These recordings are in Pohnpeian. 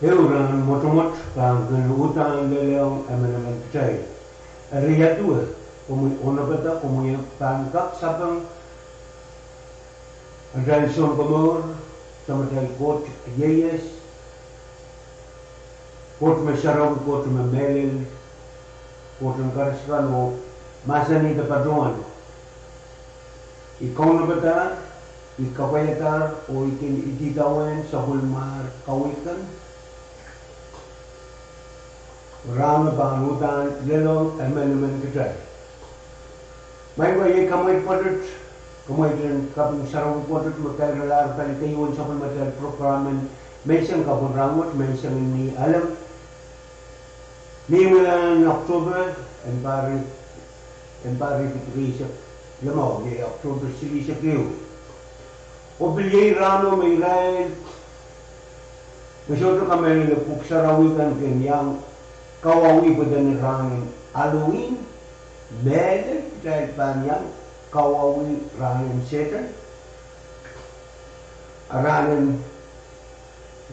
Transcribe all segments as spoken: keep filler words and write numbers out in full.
Ehu rahn mwotomwot pahn kin uhdahn lelohng emenemen kitail. Eri ia duwe, komwi onopeda, komwi pahn kak sapeng atail Sounkomour, Samatail Koht ieias, Koht me sarawi, Koht me mehlel, Koht en kahrehda kan oh mahsanihda patohwan. I kaunopada, I kapwaiada, oh I kin idawehn sapwellimomwi kaweid kan. Rahn me pahn uhdahn lelohng emenemen kitail. Maing ko, iei kamweit pwoatet, kamweiten kaping sarawi pwoatet me kairalahr pali keieun sapwellimatail program en Menseng Kapwung Rahnwet, Menseng en Ni Alem. Ni mwilahn October, en pahr, en pahr rieisek limau, iei October silihsek ehu. Oh pil iei rahno me irail me sohte kamehlele pwuhk sarawi kan kin iang kawauwih pwe dene rahnen Halloween, mehlel kitail pahn iang kawauwih rahnen Sehdan, rahnen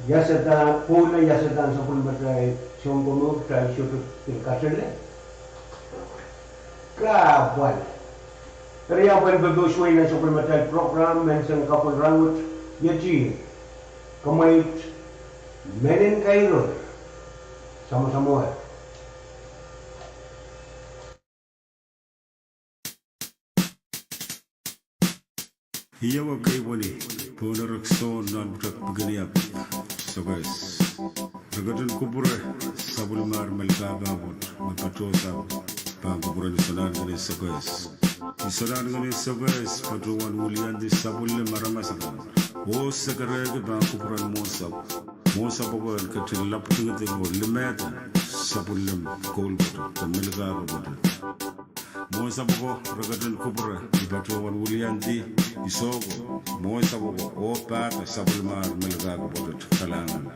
iasadahn, pwoula iasadahn sapwellimatail Sounkomour, kitail sohte kin katele. Kahpwal. Eri ia pwehn popohswei nan sapwellimatail program Menseng Kapwung Rahnwet, iei kamweit mehn kairo, Samosamoa. Ih ewe keiwini pohn erek Sohn nan pwutak Pikiniek, Sokehs. Re ketin kupwure sapwellimomwi Melkahka pwoat me patohsang pahn kupwuren Sohn en Ngehn Sokehs. Sohn en Ngehn Sokehs patohwan wiliandi sapwellime aramas akan oh sekerehki pahn kupwuren mwohnsapw. Mwohnsapw oko en ketin lapwdingiding oh limehda sapwellime koul pwoatet de Melkahka pwoatet. Mwohnsapw oko re ketin kupwure, I patohwan wiliandi, I soko, mwohnsapw oko oh pahpa sapwellimomwi Melkahka pwoatet. Kalahngan.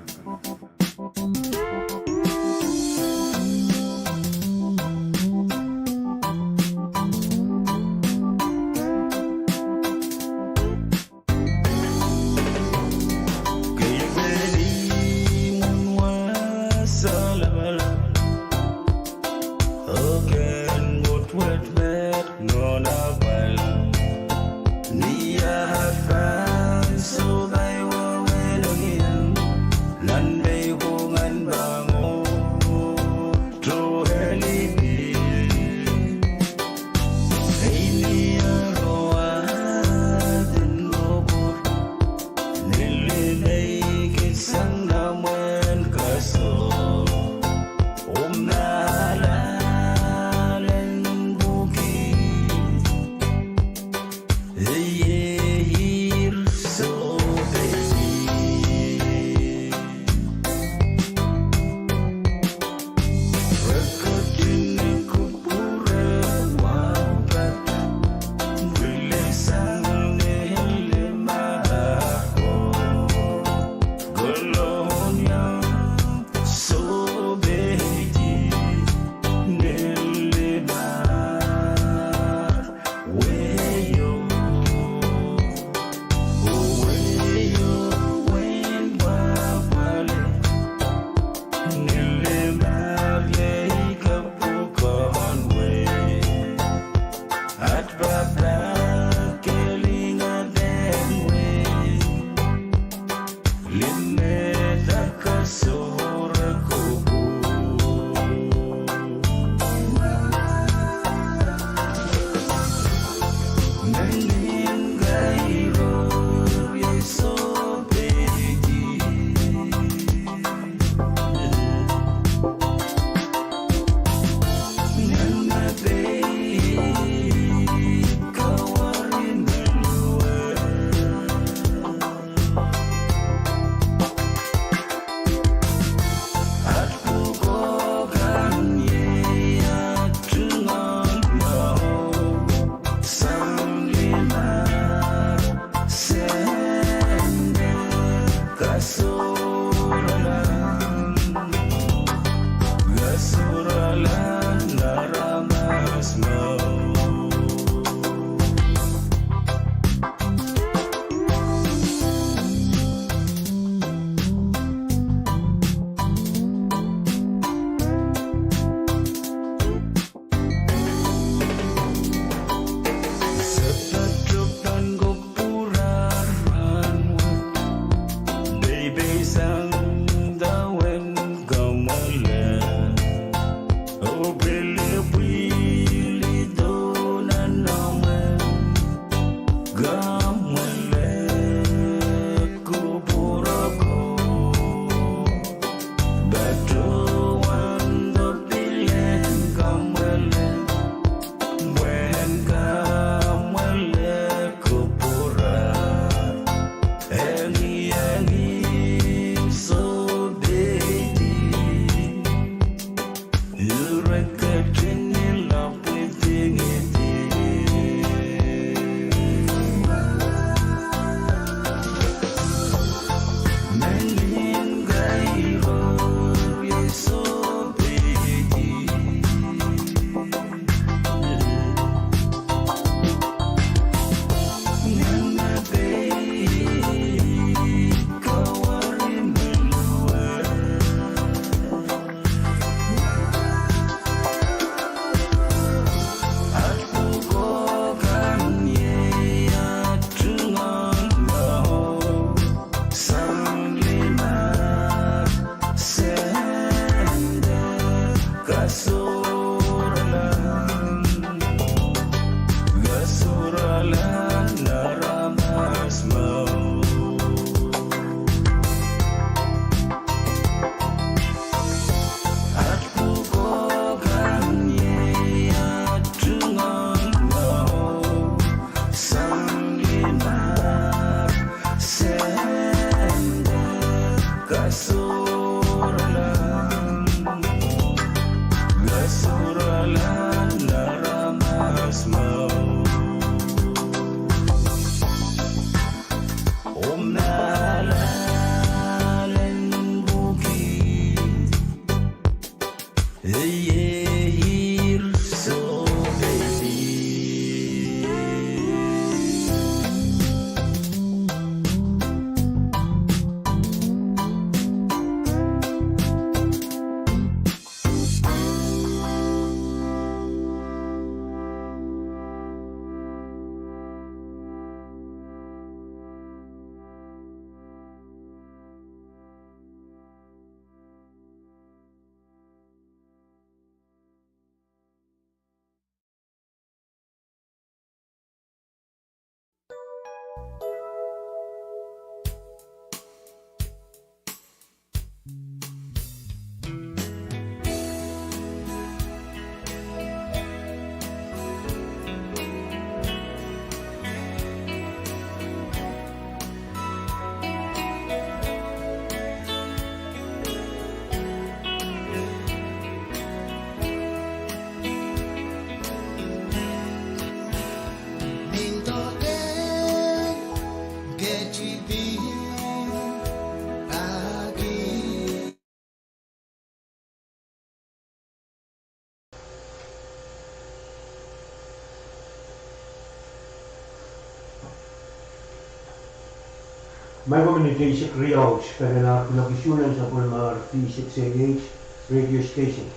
Mie komw nin teisek riau, pil en ar kuloak isuh nan sapwellimomwi R V six eight eight radio station.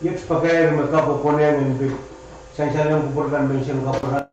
Iet pakair me kapw konehng en pil sansalehng kupwur kan menseng kapwurala.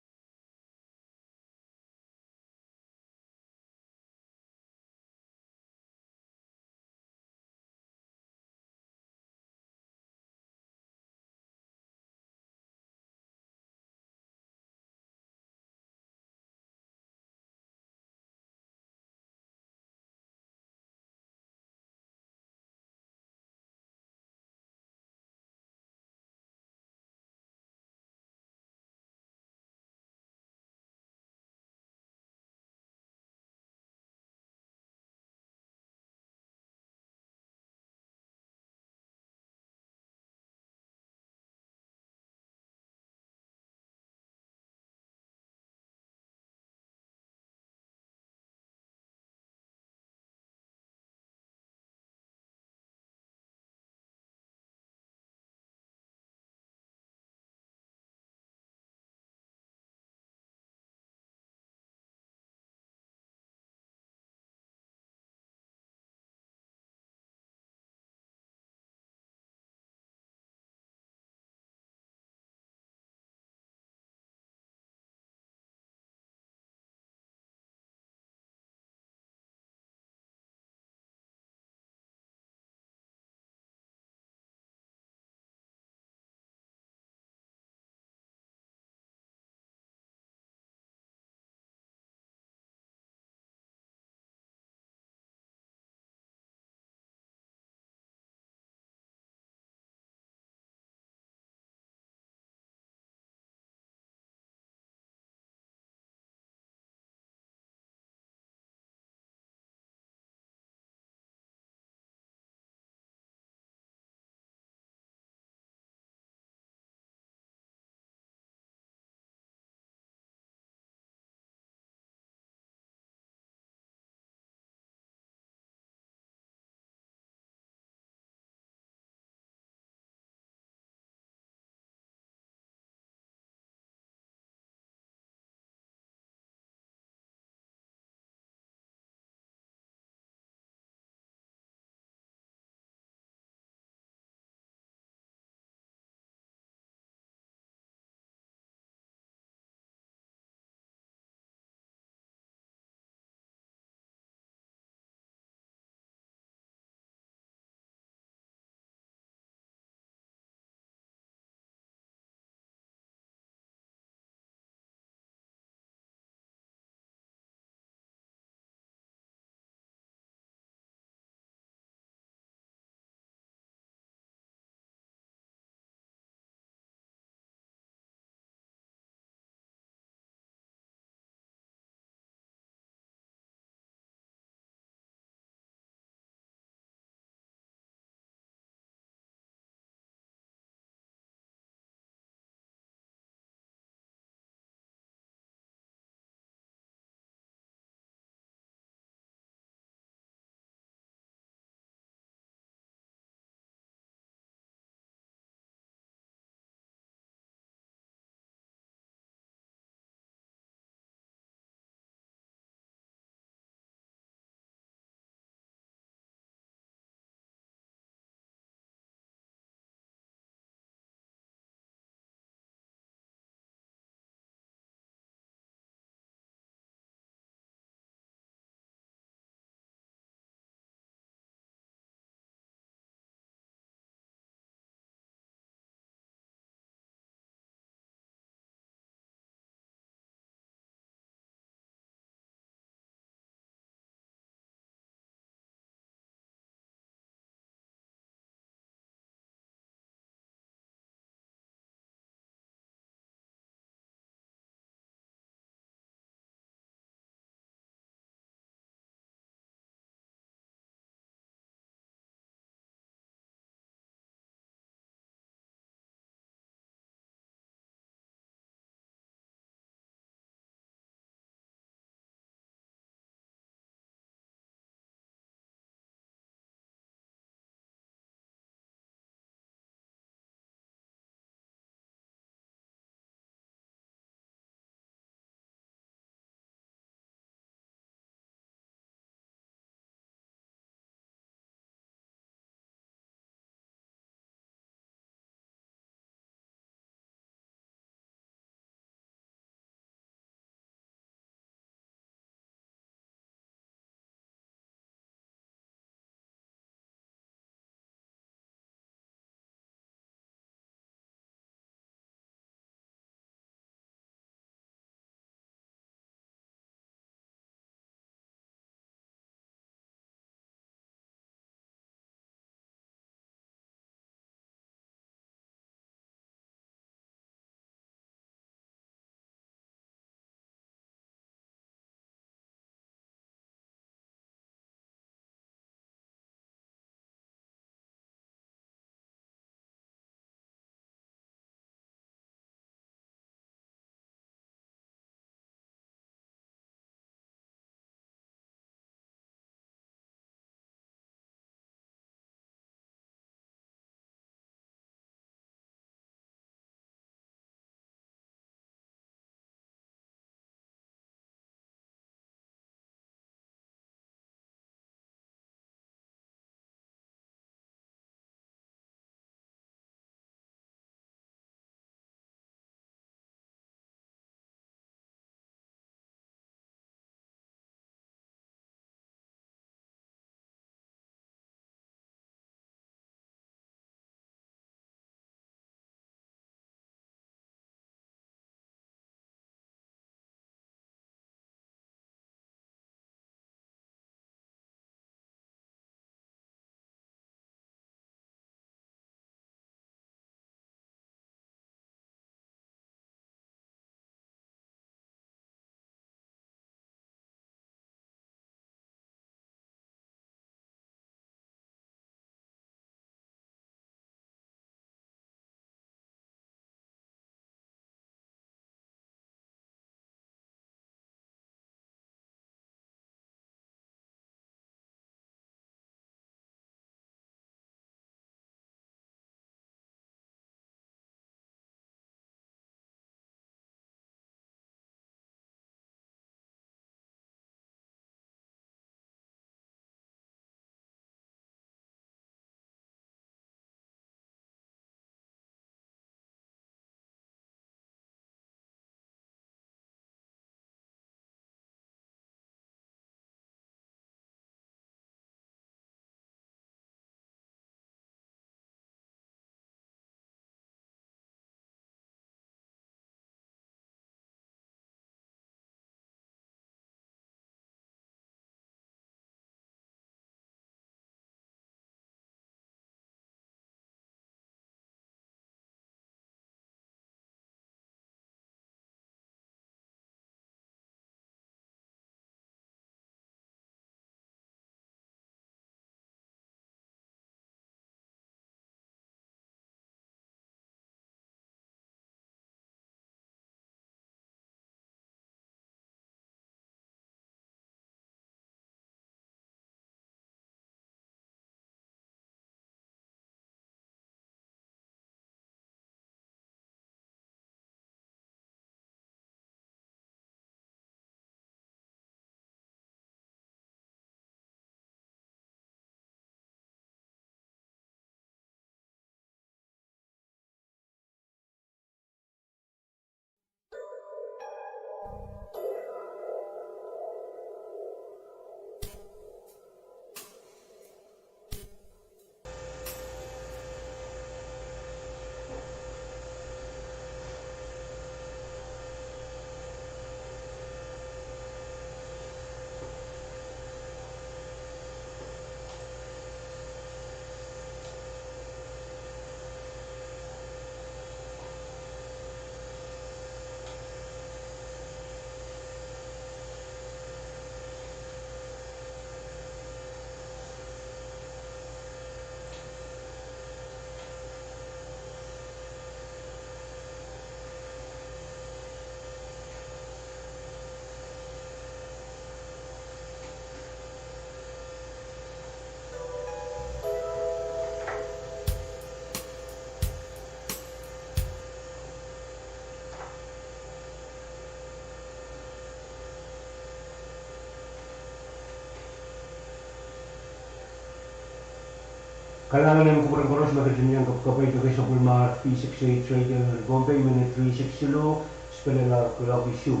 Kalahngan en kupwuren koaros me ketin iang kapwaiada sapwellimar V six eight radio nan Pohnpei, minit rieisek siluh, spelala kuloak isuh.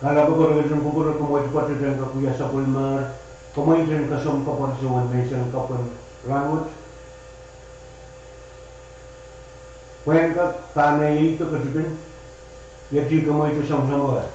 Kalelapak koaros en kupwure, komwid patohwan kak wia sapwellimar, komwid en kasamwo kapwurehiong menseng kapw en rahnwet. Pwehn kak kahneieido ketipin, iet komwid samwsamwala.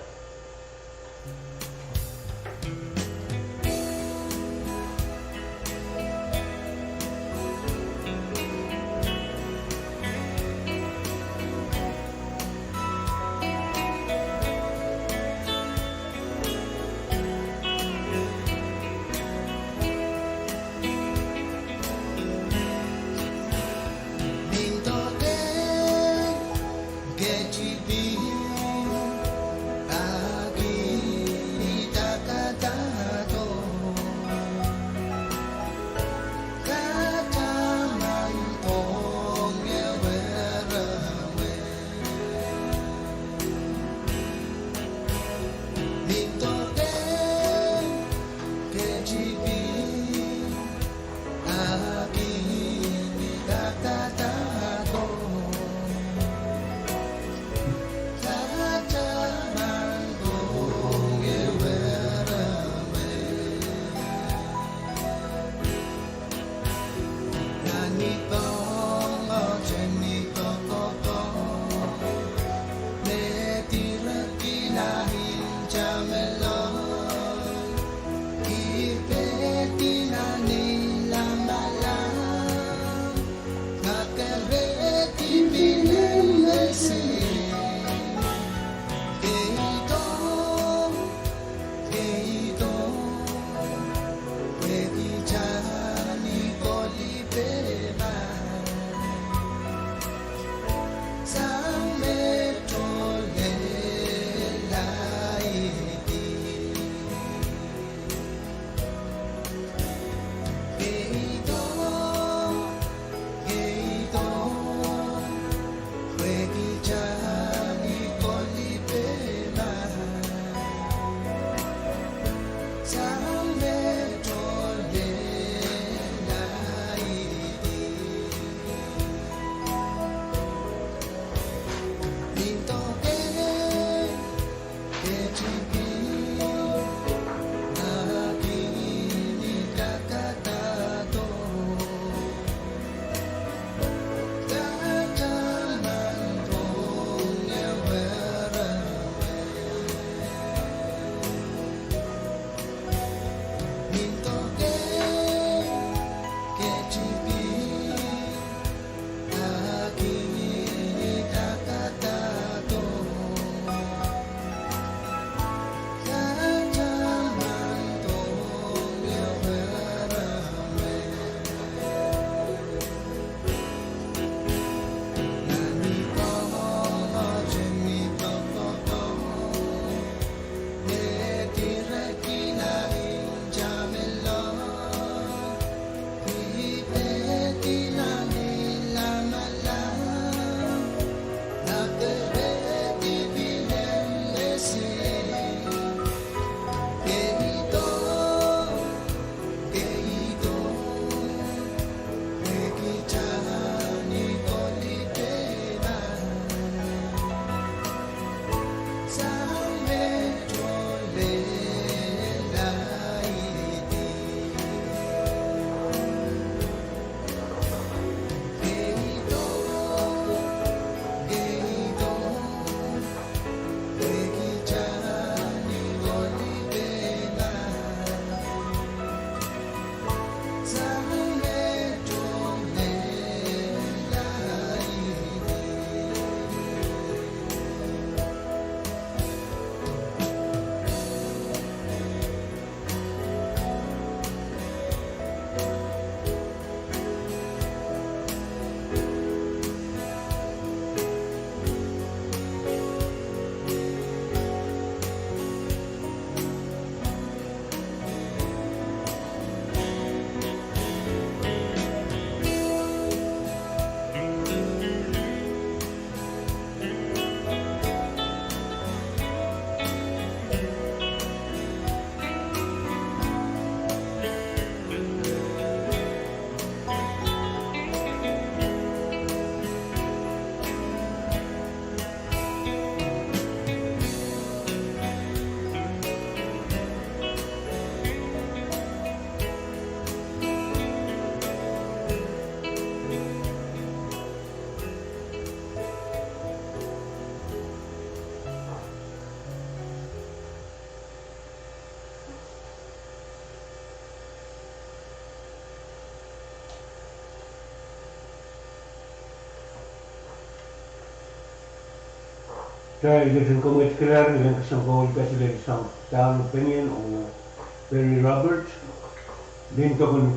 Kitail ketin kamwekid kilang, len kesempwal kaselel sang Dahn Opinion ong Perry Robert, limpoak en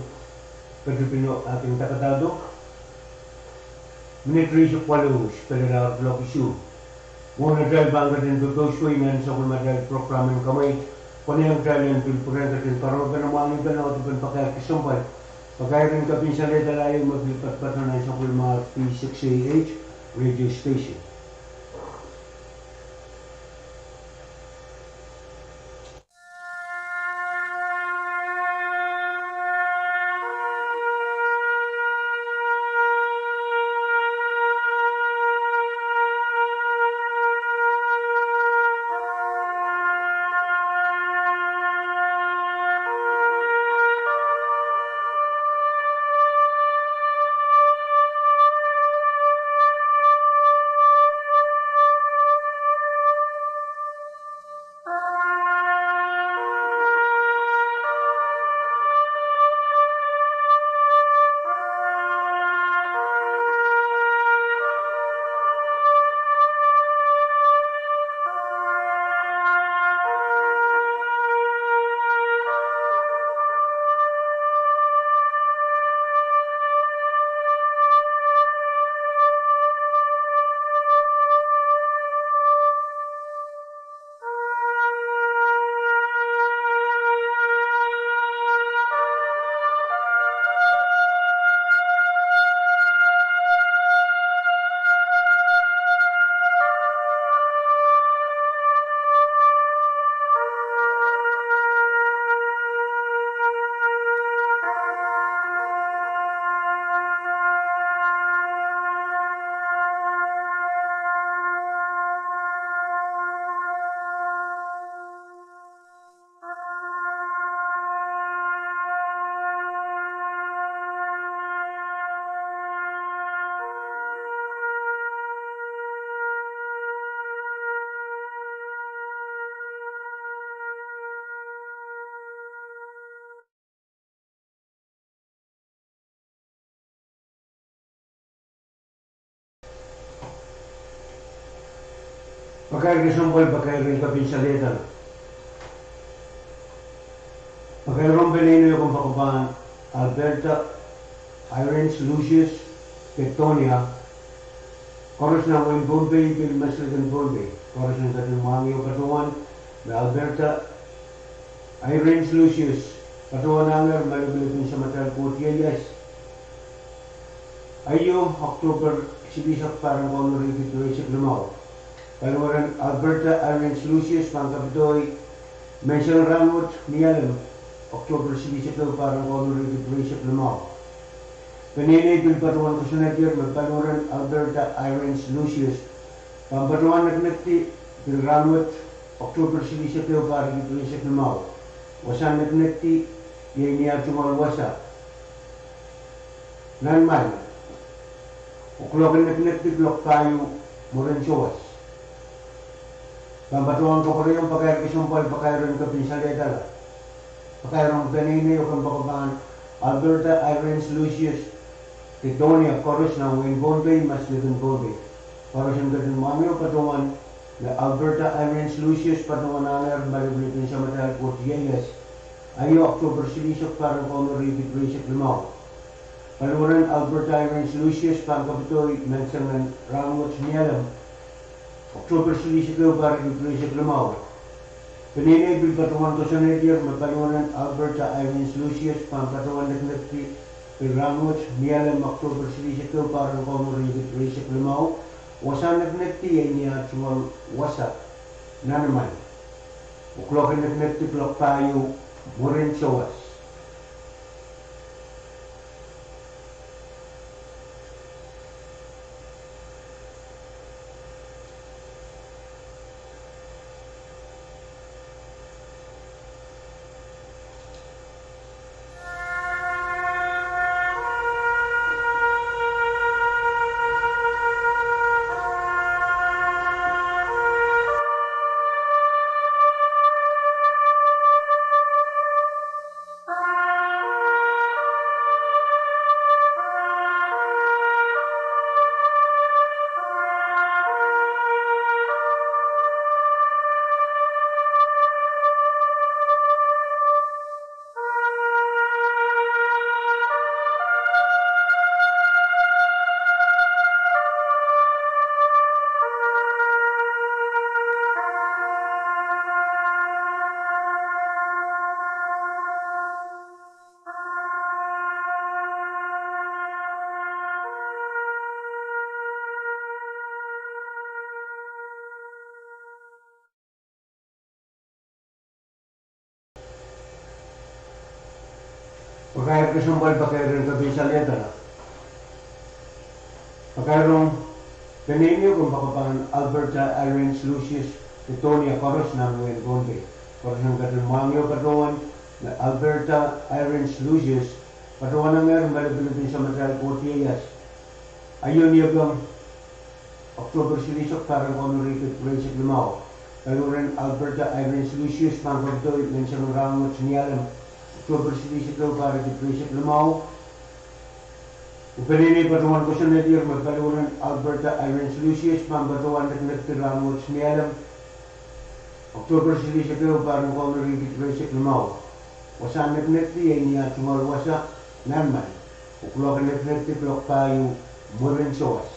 ketipin o akin dakadahdo. Minit rieisek waluh, pil lel kuloak isuh. Mwohn atail pahn ketin pepousoai nan sapwellimatail program en kamwekid, konehng kitail en pil pwurehng ketin karopen mwahngih pene oh dipen pakair kesempwal, pakair en kapinsalehda laie me pil patopato nan sapwellime V six A H radio station. Pakair kesempwal, pakair en kapinsalehda. Pakair ong peneinei o kompoakepahn Alberta Irene Lucius Ketonia, koaros nan wehin Pohnpei, pil maslikin Pohnpei. Koaros en ketin mwahngih oh patohwan me Alberta Irene Lucius patohwanahngehr malipilipin Samatail Koht ieias. Aio, October silihsek, pahr en kauno riekid rieisek limau. Paliwaren Alberta Irene Lucius pahn kapitoi menseng rahnwet Nialem, October silihsek ehu, pahr en kauno riekid rieisek limau. Peneinei pil patohwan kosonnedier me paliwaren Alberta Irene Lucius pahn patohwan nekinekdi pil rahnwet, October silihsek ehu, pahr riekid rieisek limau. Wasahn nekinekdi iei ni ah tungoal wasa nan mwail, oh kuloak en nekinekdi kuloak pahieu mwurin sawas. Pahn patohwan koapworopwor pakair kesempwal, pakair en kapinsalehda. Pakair ong peneinei o kompoakepahn Alberta Irene Lucius Ketonia, koaros nan wehin Pohnpei, maslikin Pohnpei. Koaros en ketin mwahngih oh patohwan me Alberta Irene Lucius patohwanahngehr malipilipin Samatail Koht ieias. Aio, October silihsek, pahr en kauno riekid rieisek limau. Paliwaren Alberta Irene Lucius pahn kapitoi menseng rahnwet Nialem, October silihsek ehu, pahr riekid rieisek limau. Peneinei pil patohwan kosonnedier me paliwaren Alberta Irene Lucius pahn patohwan nekinekdi pil rahnwet Nialem, October silihsek ehu, pahr en kauno riekid rieisek limau. Wasahn nekinekdi iei ni ah tungoal wasa nan mwail, oh kuloak en nekinekdi kuloak pahieu mwurin sawas. Pakair kesempwal, pakair en kapinsalehda. Pakair ong peneinei kompoakepahn Alberta Irene Lucius Tetonia, koaros nan wehin Pohnpei. Koaros en ketin mwahngih oh patohwan me Alberta Irene Lucius patohwanengehr malipilipin Samatail Koht ieias. Aio Niepeng, Oktohper silihsek, pahr en komw riekid rieisek limau. Paliwaren Alberta Irene Lucius pahn kapitoi menseng en rahnwet Nialem, Oktohper silihsek ehu, pahr riekid rieisek limau. Oh peneinei patohwan koasoanehdier me Paliwaren Alberta Irene Lucius pahn patohwan nekinekdi rahnwet Nialem, Oktohper silihsek ehu, pahr en komw riekid rieisek limau. Wasahn nekinekdi iei ni ah tungoal wasa nanmwarki. Oh kuloak en nekinekdi kuloak pahieu mwurin sawas.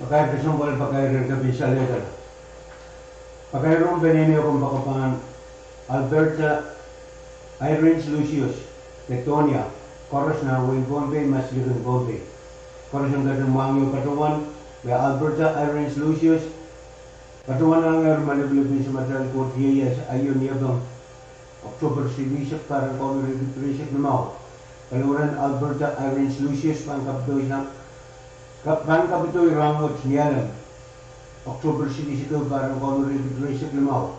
Pakair kesempwal, pakair en kapinsalehda. Pakair ong peneinei kompoakepahn Alberta Irene Lucius Tetonia, koaros nan wehin Pohnpei, Maslikin Pohnpei. Koaros en ketin mwahngih oh patohwan me Alberta Irene Lucius patohwanengehr malipilipin Samatail Koht ieias. Aio Niepeng, Oktohper silihsek, pahr en komw riekid rieisek limau. Paliwaren Alberta Irene Lucius pahn kapitoi sang, ka-, pahn kapitoi rahnwet Nialem, Oktohper silihsek ehu, pahr en komw riekid rieisek limau.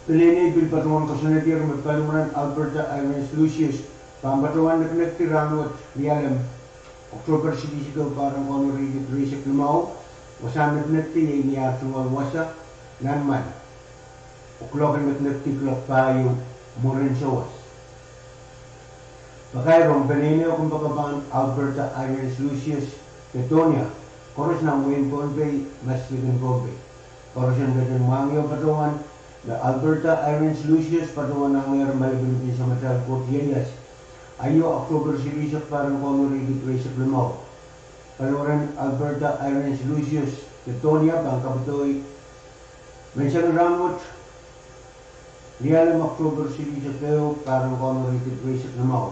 Peneinei pil patohwan koasoanehdier me Paliwaren Alberta Irene Lucius pahn patohwan nekinekdi rahnwet Nialem, Oktohper silihsek ehu, pahr en komw riekid rieisek limau. Wasahn nekinekdi iei ni ah tungoal wasa nanmwarki. Oh kuloak en nekinekdi kuloak pahieu mwurin sawas. Pakair ong peneinei kompoakepahn Alberta Irene Lucius Tetonia, koaros nan wehin Pohnpei, Maslikin Pohnpei. Koaros en ketin mwahngih oh patohwan me Alberta Irene Lucius patohwanengehr malipilipin Samatail Koht ieias. Aio Oktohper silihsek, pahr en komw riekid rieisek limau. Paliwaren Alberta Irene Lucius Tetonia pahn kapitoi menseng en rahnwet Nialem, Oktohper silihsek ehu, pahr en komw riekid rieisek limau.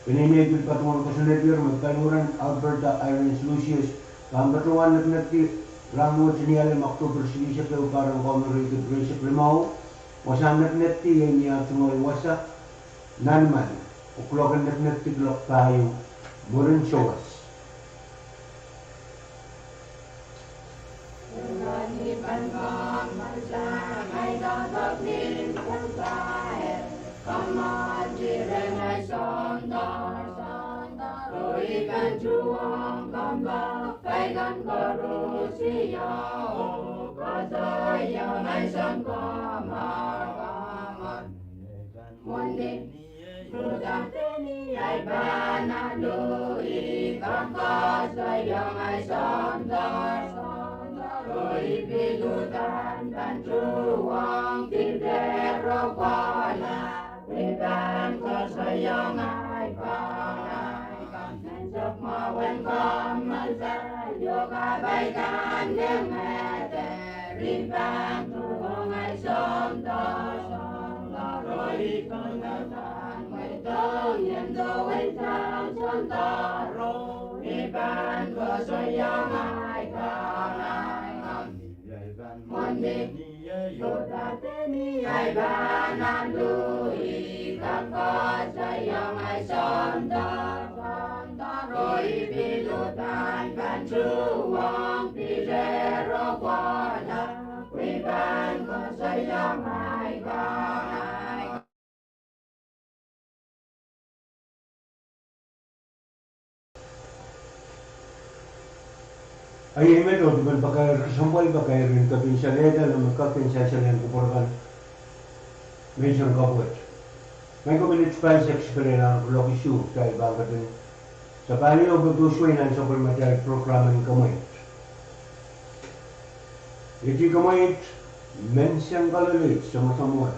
Peneinei pil patohwan koasoanehdier me Paliwaren Alberta Irene Lucius pahn patohwan nekinekdi rahnwet Nialem, Oktohper silihsek ehu, pahr en komw riekid rieisek limau. Wasahn nekinekdi iei ni ah tungoal wasa nanmwarki. Oh kuloak en nekinekdi kuloak pahieu mwurin sawas. Soundoro, soundoro, I pahn tuhwong kompoak, paikan koaros ieu, oh koasoia ngehi soun kamwakamwah. Mwohndi, Suhdan, Kenia, I pahn alu, I pahn koasoia ngehi soundoro, soundoro, oh I pil uhdahn pahn tuhwong, pil dehr kohla, I pahn koasoia ngehi pahn, I pahn, I pahn, mensek mwahu en kommoal, pali oh kapai kan lingehdi, I pahn tuhwong ngehi soundoro, soundoro, oh I pahn, I pahn, mweidohng ien dowei sang soundoro, oh I pahn koasoia ngehi pahn, I pahn, mwohndi, Suhdan, Kenia, I pahn alu, I pahn koasoia ngehi soundoro, soundoro, oh I pil uhdahn pahn tuhwong, pil dehr kohla, I pahn koasoia ngehi pahn. Ahi, I men oh dipen pakair, kesempwal pakair en kepin salehda, me kak kin sansalehng kupwur kan menseng kapw wet. Maing ko, minit pahisek sikelel ahnsou kuloak isuh, kitail pahn ketin sapahl oh patohswei nan sapwellimatail prokram en Kemweit. Iei Kemweit, Menseng Kaleleit Soangosoange.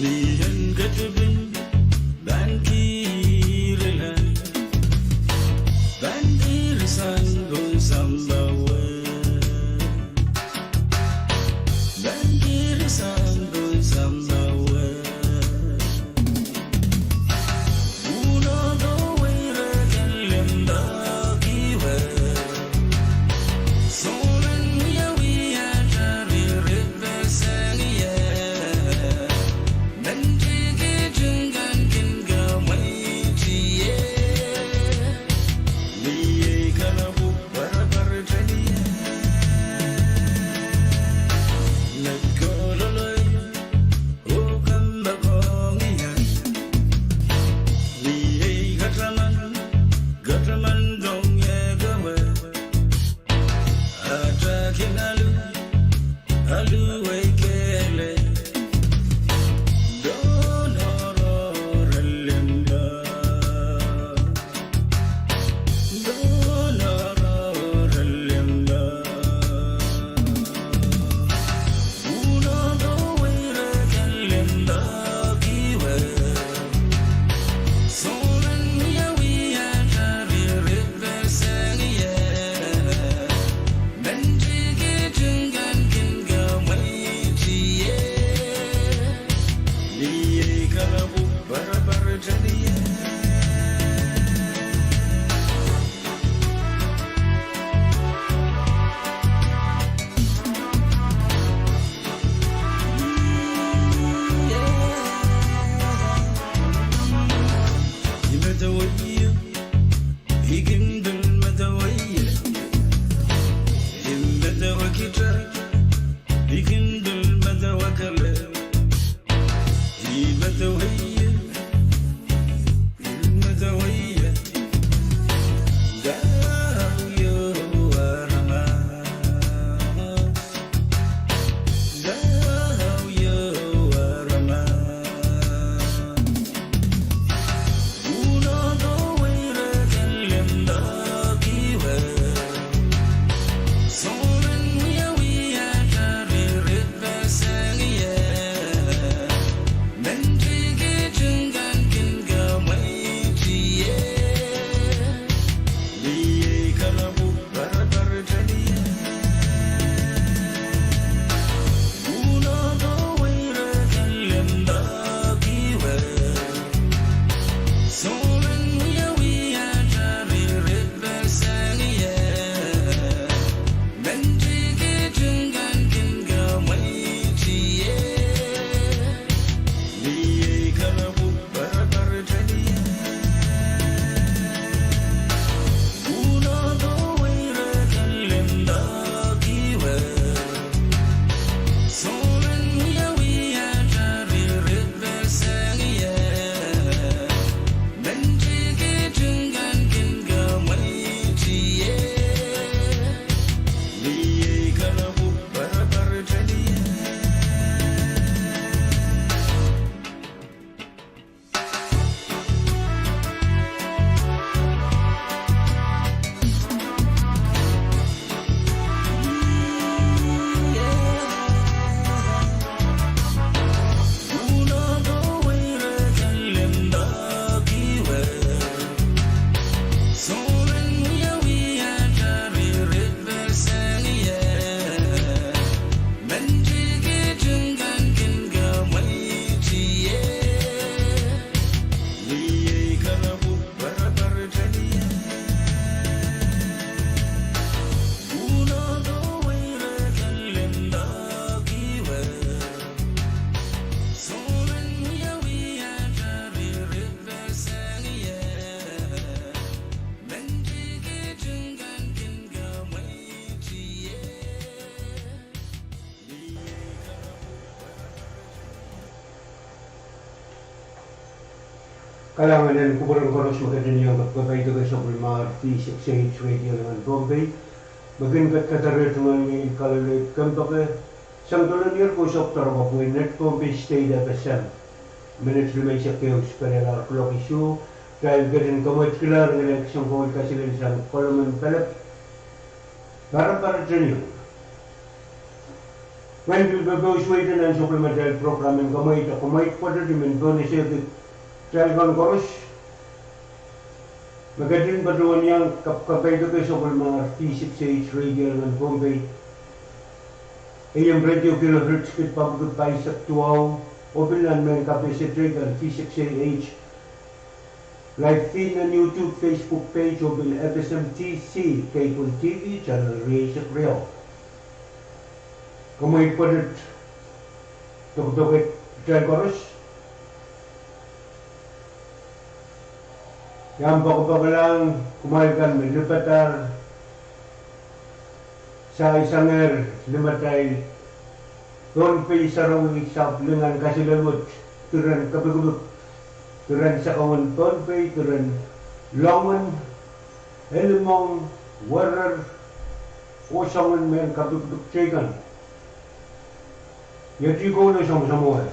Ni en ketipin pahn kihla, pahn kihla sang pohn sampah wet. Pahn kihla sang pohn sampah wet. Unodo weirek en limpoak ih wet. Souleng wiewia taririt peseng ie. Mendikit kan kin kamweitie. Ni ei kalapw pwarapwar telie. Met kololoi oh kompoakohng ie. Ni ei kataman, kataman dohng ie kewe. Atail kin alu, alu ei kehlail. Dohng oaroahr en limpoak. Dohng oaroahr en limpoak. Unodo weirek en limpoak ih wet. Souleng wiewia taririt peseng ie. Mendikit kan kin kamweitie. Ni ei kalapw pwarapwar telie. I medewe ie, I kin pil medewe ie. I medewe kitail, I kin pil medewe kelehpw. I medewe ie, I medewe ie. Dau ieu aramas. Dau ieu aramas. Unodo weirek en limpoak ih wet. Souleng wiewia taririt peseng ie. Mendikit kan kin kamweitie. Ni ei kalapw pwarapwar telie. Unodo weirek en limpoak ih wet. Souleng wiewia taririt peseng ie. Mendikit kan kin kamweitie. Ni ei kalapw pwarapwar telie. Unodo weirek en limpoak ih wet. Souleng wiewia taririt peseng ie. Mendikit kan kin kamweitie. Ni ei kalapw pwarapwar telie. Kalahngan en kupwuren koaros me ketin iang kepwehpwei deke sapwellimomwi, P six eight Radio Lingan Pohnpei, me kin kadarodo ngehi kalokolok kempoake sang tohn ier kosok doaropwe pwe inet Pohnpei State FSM. Minit limeisek ehu sipelel ar kuloak isuh, kitail ketin kamwetkilahr ngilen kisin koul kaselel sang kolomen pelep. Parapara tenio. Mwein pil pepehm suwed nan sapwellimatail program en Kamweid, oh kamweid pwoatet I men pohnese kitail kan koaros me ketin patohwan iang kap-, kapaiada sapwellimatail V six A H radio nan Pohnpei, AM radio kilohertz kid papah kid pahisek duwau, oh pil nan mehn kapehse teikan V six A H. Live feed nan YouTube, Facebook page, oh pil F S M T C cable T V channel rieisek riau. Kamweid pwoatet, dokedoke kitail koaros. I ahpw poakepoakelahng kumwail kan me lipadahr sang, sangehr limatail Pohnpei sarawi, sahpw lingan kaselel wet, diren kepikipik, diren sakau en Pohnpei, diren loangen, elimong, werer, oh soangen mehn kepikipik teikan. Iet ih Kauno Samwsamwal.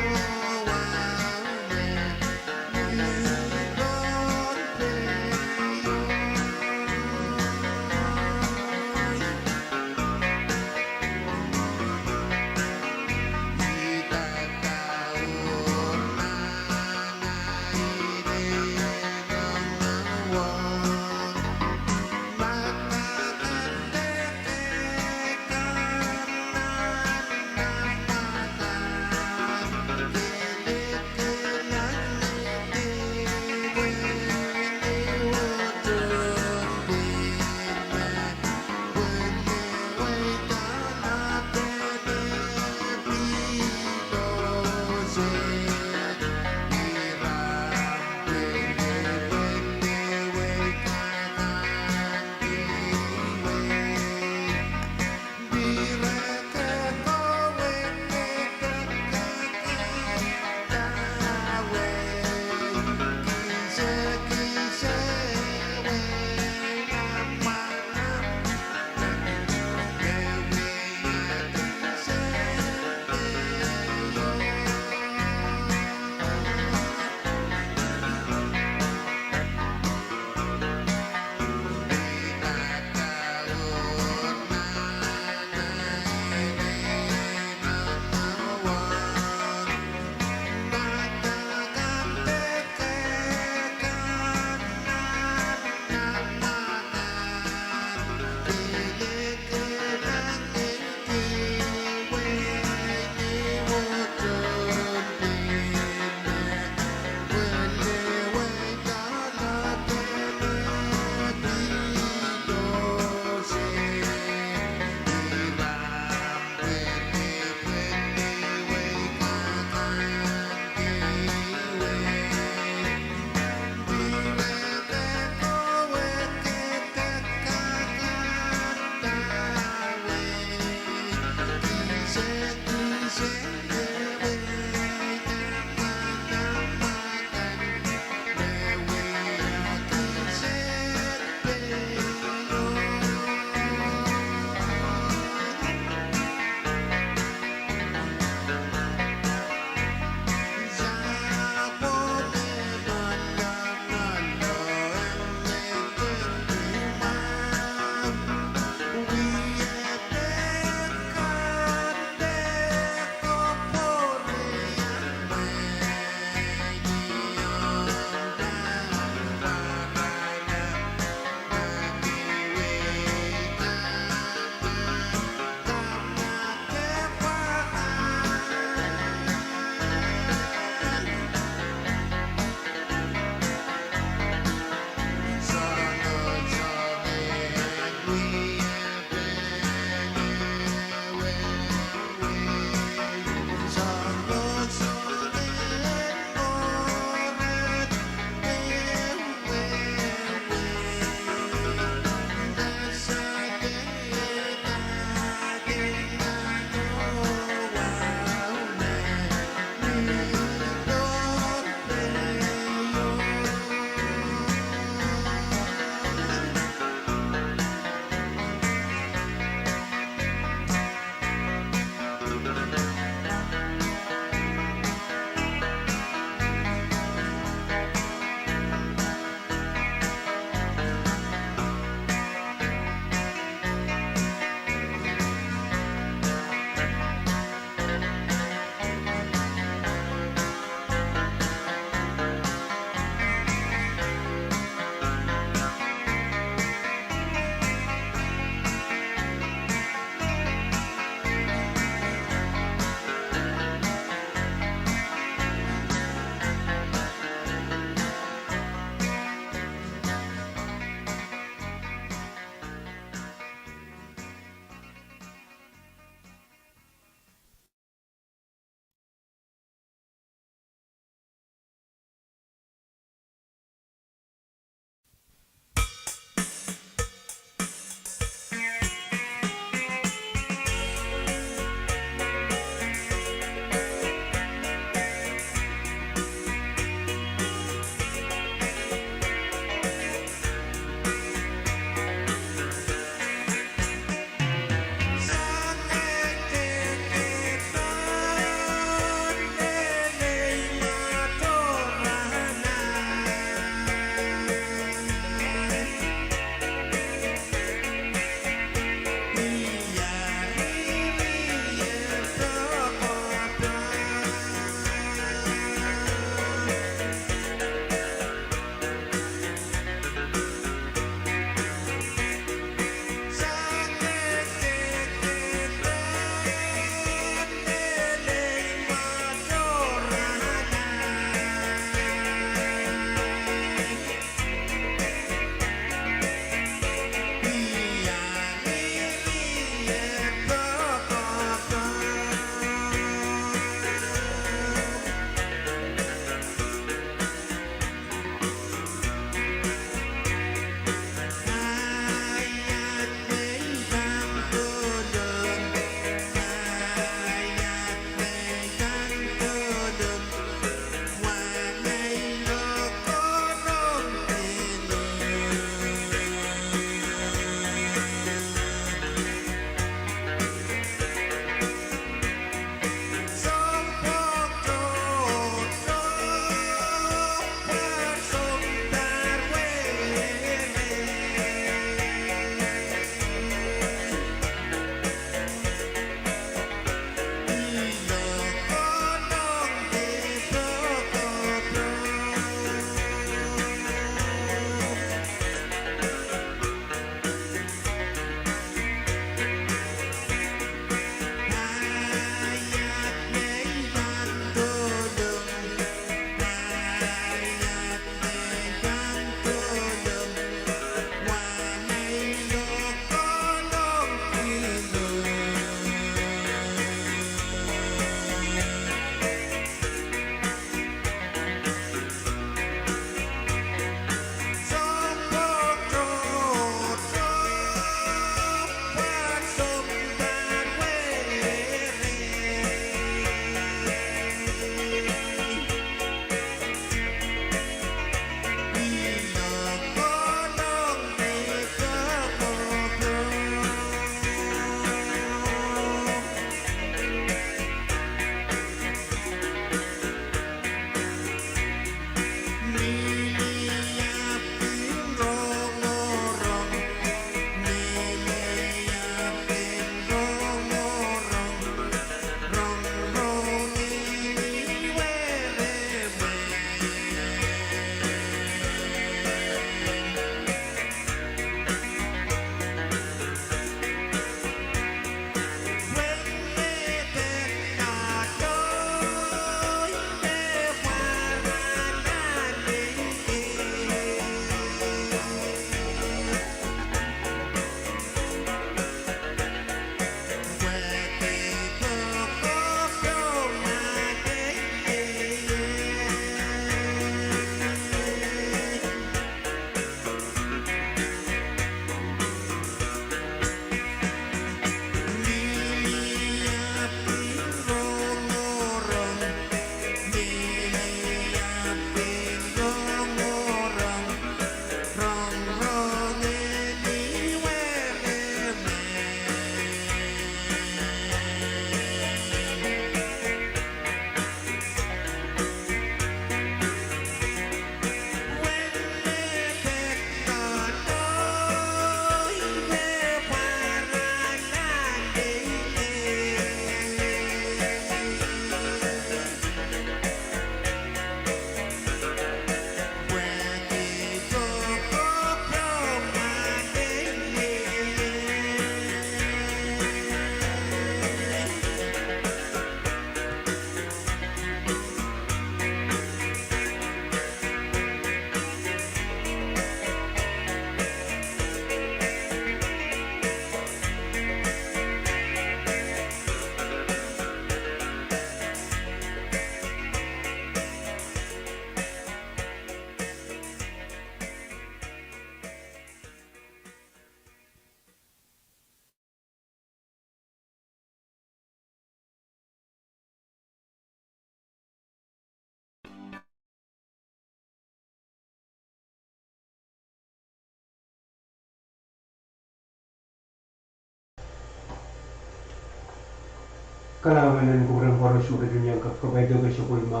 Kalahngan en kupwuren koaros me ketin iang kapwaiada kosapwei ma